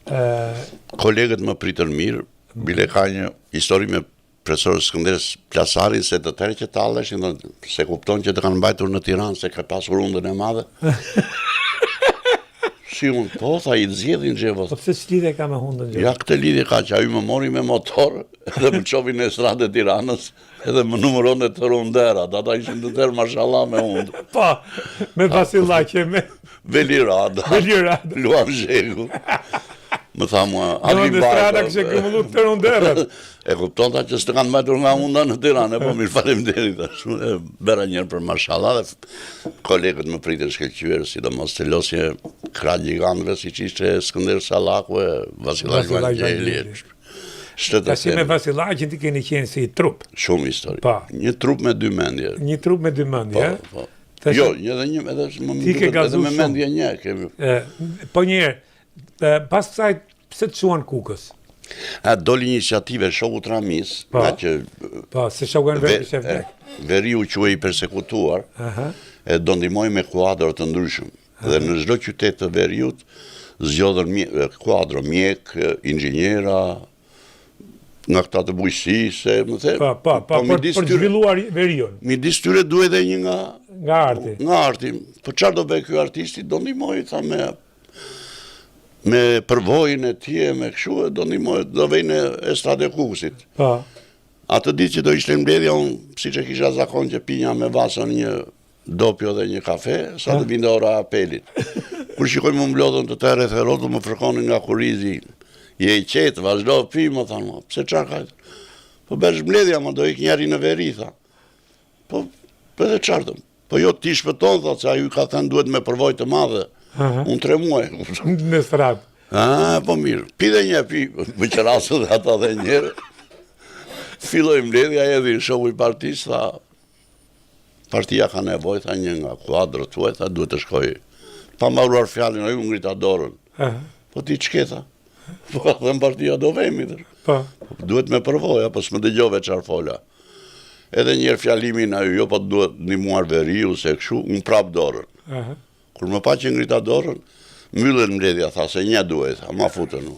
Kolegët më pritën mirë, bile ka një histori me profesor Skënder Plasarin se të tërë që talleshin, thonë, s'e kupton që të kanë mbajtur në Tiranë se ka pasur hundën e madhe. si unë, po, tha, i zgjedhin Xhevo. Po pse ç'lidhje ka me hundën Xhevo? Ja, këtë lidhje ka që ai më mori me motor dhe më çoi në estradë e Tiranës edhe më numëronte tërë hundërat, ata ishin të tërë mashallah me hundë. Po, me Vasillaqe, me... Veli Rada, Veli Rada. Luan Zhegu. Më tha mua, Adri Në estrada kishte grumullu tërë hundërat. E kupton tha që s'të kanë mbajtur nga hunda në Tiranë, po mirë faleminderit tash. E bëra njëherë për mashallah dhe kolegët më pritën shkëlqyer, sidomos të losje krah gjigantëve siç ishte Skënder Sallaku e Vasillaq Vangjeli. Ç'të të Tash me Vasillaqin ti keni qenë si trup. Shumë histori. Po. Një trup me dy mendje. Një trup me dy mendje, po, po. Tash, jo, një dhe një, edhe më më duket edhe me mendje një kemi. E, po një herë, pas kësaj pse të çuan Kukës? A doli një iniciativë e shokut Ramis, po, nga që po, se shoku Enver kishte vdek. Veriu quhej i persekutuar. Aha. E do ndihmoj me kuadro të ndryshëm. Dhe në çdo qytet të veriut zgjodhën mje, kuadro, mjek, inxhiniera, nga këta të bujqësisë, më the. Po, po, po, po për, për të zhvilluar veriun. Midis tyre duhet edhe një nga nga arti. Nga arti. Po çfarë do bëj ky artisti? Do ndihmoj tha me me përvojën e tij me kështu do ndihmoj, do vej në estradë e Kukësit. Po. Atë ditë që do ishte mbledhja, unë siç e kisha zakon që pinja me Vasën një Dopio dhe një kafe, sa të vinte ora e apelit. Kur shikoj m'u mblodhën të tërë rreth e rrotull, më fërkonin nga kurrizi. Je i qetë, vazhdo pi, më thanë, mo, pse çfarë ka? Po bësh mbledhja, më do ik njëri në veri, tha. Po, po edhe çfarë do? Po jo ti shpëton, tha, se ai ka thënë duhet me përvojë të madhe. Unë tre muaj. Në estradë. Ah, po mirë. Pi dhe një, pi. Më qerasën dhe ata dhe njëherë. Filloi mbledhja edhe shoku i partisë, tha, Partia ka nevojë, tha një nga kuadrot tuaj, tha duhet të shkojë. Pa mbaruar fjalën, ai unë ngrita dorën. Po ti ç'ke, tha? Po ka thënë partia do vemi, tha. Po. Duhet me përvojë, apo s'më dëgjove çfarë fola. Edhe njëherë fjalimin ai, jo po duhet ndihmuar veriu, se kështu, unë prap dorën. Kur më pa që ngrita dorën, mbyllet mbledhja, tha se një duhej, tha, ma futën.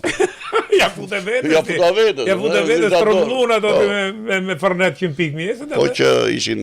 Ja fute vetes. Ja futa vetes. Ja fute vetes, tromëllun ato po. me, me, me fernet që në pikë mjesët. Po që ishin...